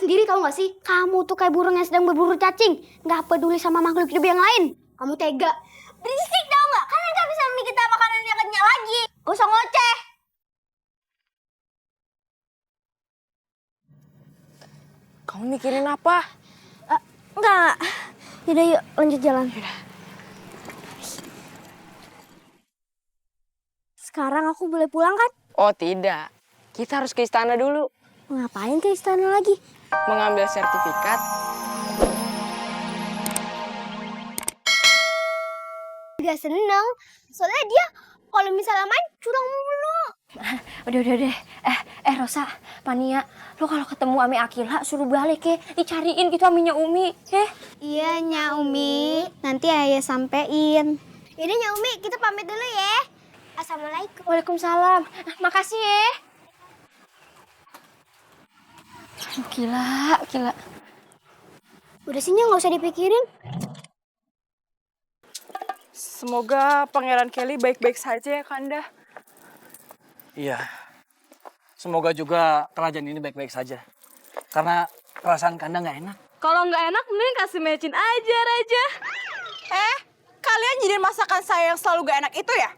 sendiri tahu nggak sih? Kamu tuh kayak burung yang sedang berburu cacing. Nggak peduli sama makhluk hidup yang lain. Kamu tega. Berisik tau nggak? Kalian nggak bisa bikin kita makanan yang kenyal lagi. Gak usah ngoceh. Kamu mikirin apa? Enggak. Yaudah yuk lanjut jalan. Sekarang aku boleh pulang kan? Oh tidak, kita harus ke istana dulu. Ngapain ke istana lagi? Mengambil sertifikat. Gak seneng. Soalnya dia kalau misalnya main curang mulu. Udah. Rosa, Pania, lo kalau ketemu Ami Akila suruh balik ya, dicariin gitu Aminya Umi, Iya, Nya Umi. Nanti ayah sampein. Yaudah, Nya Umi, kita pamit dulu ya. Assalamualaikum. Waalaikumsalam. Makasih ya. Gila. Udah sini nggak usah dipikirin. Semoga Pangeran Kelly baik-baik saja ya Kanda. Iya. Semoga juga kerajaan ini baik-baik saja. Karena perasaan Kanda nggak enak. Kalau nggak enak, mending kasih mecin aja, Raja. Kalian jadi masakan saya yang selalu gak enak itu ya?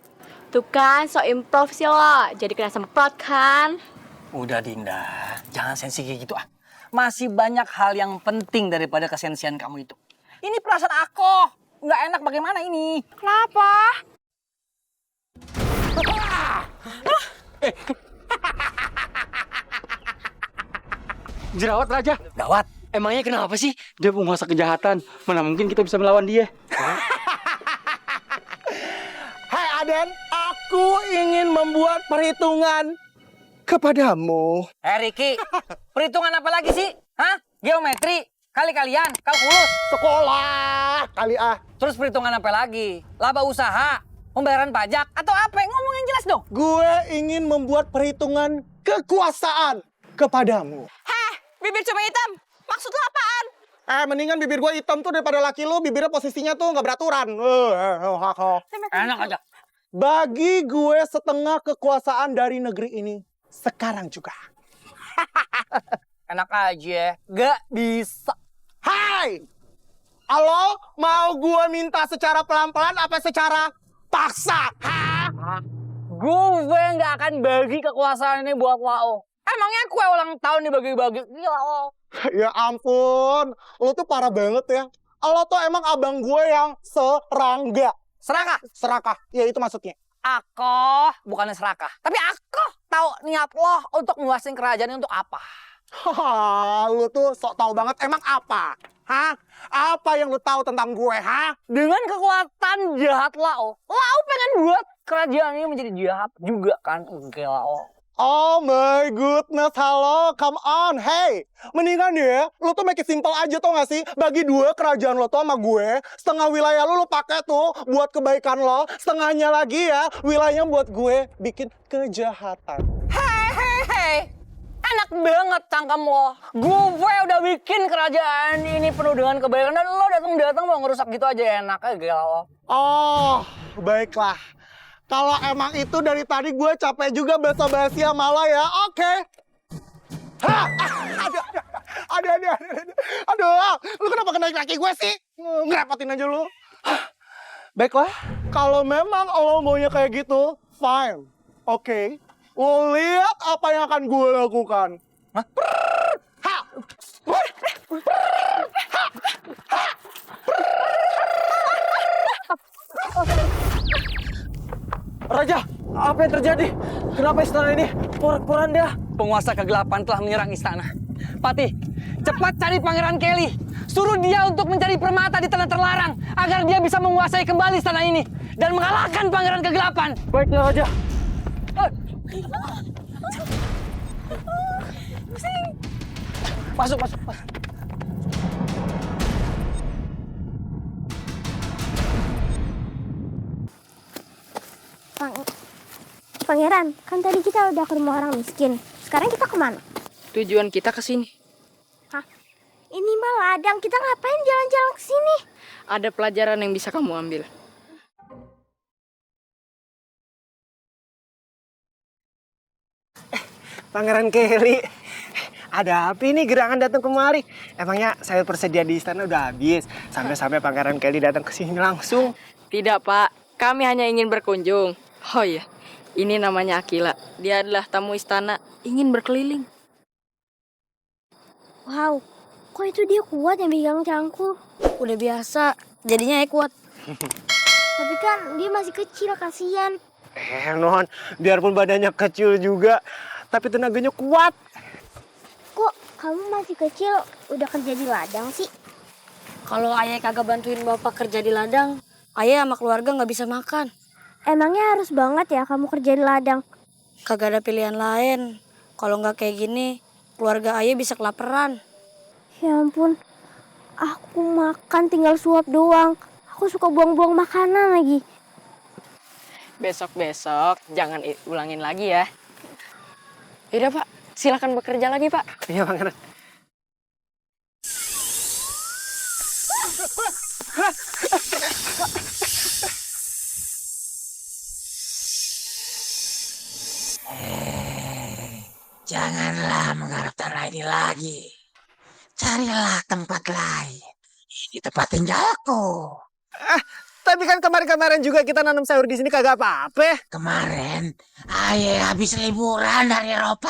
Tuh kan, so improv sih lo. Jadi kena semprot kan? Udah Dinda, jangan sensi kayak gitu ah. Masih banyak hal yang penting daripada kesensian kamu itu. Ini perasaan aku. Nggak enak bagaimana ini? Kenapa? Jerawat Raja. Gawat. Emangnya kenapa sih? Dia penguasa kejahatan. Mana mungkin kita bisa melawan dia? Hai Aden, aku ingin membuat perhitungan kepadamu. Ricky, perhitungan apa lagi sih? Hah? Geometri? Kali-kalian? Kalkulus? Sekolah kali ah. Terus perhitungan apa lagi? Laba usaha? Pembayaran pajak? Atau apa? Ngomong yang jelas dong. Gue ingin membuat perhitungan kekuasaan kepadamu. Bibir cuma hitam. Maksud lo apaan? Mendingan bibir gue hitam tuh daripada laki lu bibirnya posisinya tuh nggak beraturan. Enak aja. Bagi gue setengah kekuasaan dari negeri ini sekarang juga. Enak aja. Gak bisa. Hai! Halo, mau gue minta secara pelan-pelan apa secara paksa? Gue nggak akan bagi kekuasaan ini buat lo. Emangnya kue ulang tahun dibagi-bagi? Gila lo. Ya ampun, lo tuh parah banget ya. Lo tuh emang abang gue yang serangga. Serakah? Serakah, ya itu maksudnya. Aku bukannya serakah. Tapi aku tahu niat lo untuk menguasain kerajaan ini untuk apa. Haha, lu tuh sok tahu banget. Emang apa? Hah? Apa yang lu tahu tentang gue, ha? Dengan kekuatan jahat lo pengen buat kerajaan ini menjadi jahat juga kan? Gila lo. Oh my goodness, halo, come on, hey. Mendingan ya, lu tuh make it simple aja tau gak sih? Bagi dua kerajaan lo tuh sama gue, setengah wilayah lu pakai tuh buat kebaikan lo, setengahnya lagi ya, wilayahnya buat gue bikin kejahatan. Hei. Enak banget cangkem lo. Gue udah bikin kerajaan ini penuh dengan kebaikan dan lo datang mau ngerusak gitu aja enaknya gila lo. Oh, baiklah. Kalau emang itu dari tadi gue capek juga basa-basi sama lo ya, oke. Hah? Aduh, lu kenapa kena kaki gue sih? Ngerepotin aja lu. Baiklah, kalau memang lo maunya kayak gitu, fine. Oke, lo lihat apa yang akan gue lakukan. Hah? Ha! Raja, apa yang terjadi? Kenapa istana ini porak-poranda? Penguasa kegelapan telah menyerang istana. Patih, cepat cari Pangeran Kelly. Suruh dia untuk mencari permata di tanah terlarang agar dia bisa menguasai kembali istana ini dan mengalahkan Pangeran Kegelapan. Baiklah Raja. Masuk. Pangeran, kan tadi kita udah ke rumah orang miskin. Sekarang kita kemana? Tujuan kita ke sini. Hah? Ini mah ladang, kita ngapain jalan-jalan ke sini? Ada pelajaran yang bisa kamu ambil. Pangeran Kelly, Ada apa ini gerangan datang kemari? Emangnya sayur persedia di istana udah habis? Sampai-sampai Pangeran Kelly datang ke sini langsung. Tidak, Pak. Kami hanya ingin berkunjung. Oh iya, ini namanya Akila. Dia adalah tamu istana, ingin berkeliling. Wow, kok itu dia kuat yang pegang cangkul? Udah biasa, jadinya kuat. Tapi kan dia masih kecil, kasihan. Non, biarpun badannya kecil juga, tapi tenaganya kuat. Kok kamu masih kecil udah kerja di ladang sih? Kalau ayah kagak bantuin bapak kerja di ladang, ayah sama keluarga nggak bisa makan. Emangnya harus banget ya kamu kerja di ladang? Kagak ada pilihan lain. Kalau nggak kayak gini, keluarga ayah bisa kelaparan. Ya ampun, aku makan tinggal suap doang. Aku suka buang-buang makanan lagi. Besok-besok jangan ulangin lagi ya. Yaudah, Pak. Silakan bekerja lagi, Pak. Iya, Pangeran. Janganlah mengharap tanah ini lagi. Carilah tempat lain. Ini tempat tinggalku. Tapi kan kemarin-kemarin juga kita nanam sayur di sini kagak apa-apa. Kemarin, ayah habis liburan dari Eropa.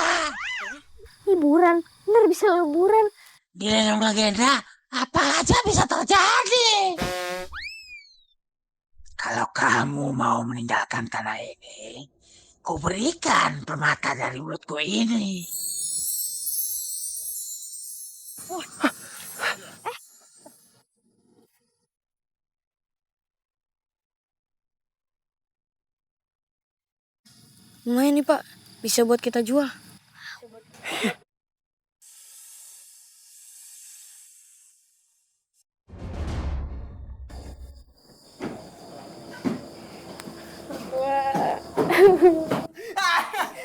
Liburan, bener bisa liburan. Di dalam legenda, apa aja bisa terjadi. Kalau kamu mau meninggalkan tanah ini, ku berikan permata dari mulutku ini. Lumayan nih Pak, bisa buat kita jual.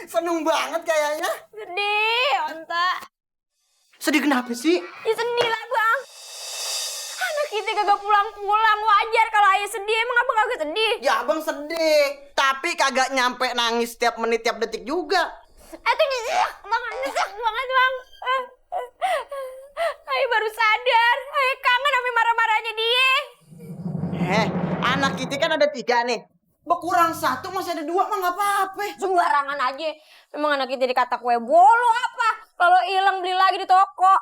Seneng banget kayaknya. Sedih, Onta. Sedih kenapa sih? Ya sedih lah Bang. Anak kita kagak pulang-pulang, wajar kalau ayah sedih. Emang abang kagak sedih? Ya abang sedih, tapi kagak nyampe nangis tiap menit tiap detik juga. Itu nyesek banget Bang. Ayah baru sadar, ayah kangen sama marah-marahnya dia. Anak kita kan ada 3 nih. Berkurang 1 masih ada 2 mah nggak apa-apa. Sembarangan aja. Memang anak kita dikata kue bolu apa? Kalau hilang beli lagi di toko.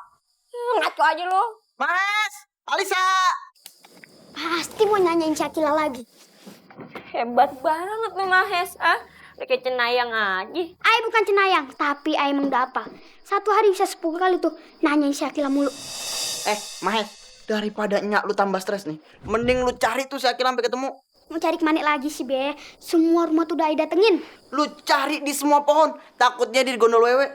Ngaco aja lo. Mas, Alisa. Pasti mau nanyain Syakila lagi. Hebat banget nih Mahes, ah. Udah kayak cenayang aja. Ay bukan cenayang, tapi ay emang udah apa. Satu hari bisa 10 kali tuh nanyain Syakila mulu. Mahes, daripada nyak lu tambah stres nih, mending lu cari tuh Syakila sampai ketemu. Mau cari kemana lagi sih, Be? Semua rumah tuh udah ay datengin. Lu cari di semua pohon, takutnya di gondol wewe.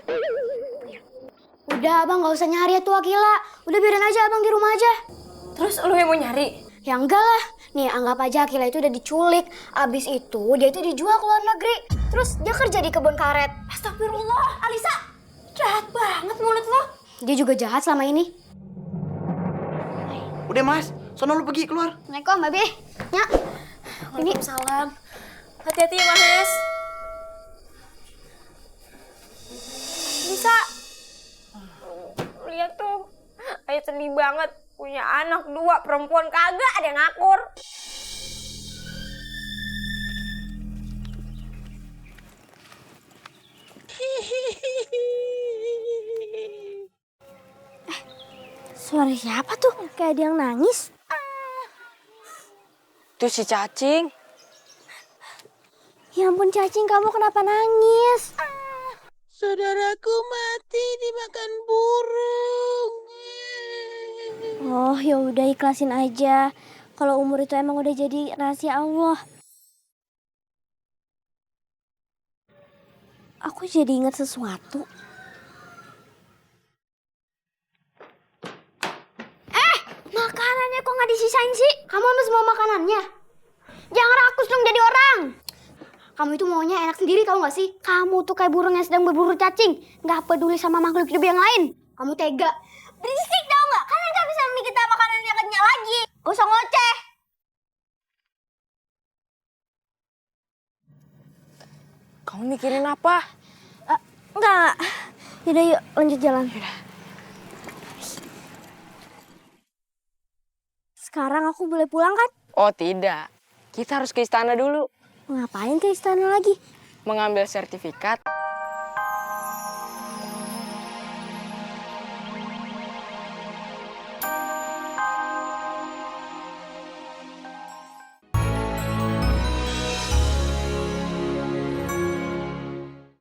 Udah, Abang, gak usah nyari ya tuh Akila. Udah biarin aja Abang di rumah aja. Terus lu yang mau nyari? Ya enggak lah. Nih, anggap aja Akila itu udah diculik. Abis itu, dia itu dijual ke luar negeri. Terus dia kerja di kebun karet. Astagfirullah, Alisa. Jahat banget mulut lo. Dia juga jahat selama ini. Udah Mas, sono lu pergi keluar. Assalamualaikum, Mbak Be. Nyak. Ini Salam. Hati-hati ya Mahes. bisa. Lihat tuh, ayah sedih banget. Punya anak 2, perempuan kagak ada yang ngakur. Suara siapa tuh? Kayak ada yang nangis. Itu si cacing. Ya ampun cacing, kamu kenapa nangis? Saudaraku mati dimakan burung. Oh, ya udah ikhlasin aja. Kalau umur itu emang udah jadi rahasia Allah. Aku jadi ingat sesuatu. Makanannya kok nggak disisain sih? Kamu ambil semua makanannya. Jangan rakus dong jadi orang. Kamu itu maunya enak sendiri tahu nggak sih? Kamu tuh kayak burung yang sedang berburu cacing. Nggak peduli sama makhluk hidup yang lain. Kamu tega. Berisik tau nggak? Kalian nggak bisa bikin kita makanan yang kenyal lagi. Gak usah ngoceh. Kamu mikirin apa? Enggak. Yaudah yuk lanjut jalan. Sekarang aku boleh pulang kan? Oh tidak, kita harus ke istana dulu. Ngapain ke istana lagi? Mengambil sertifikat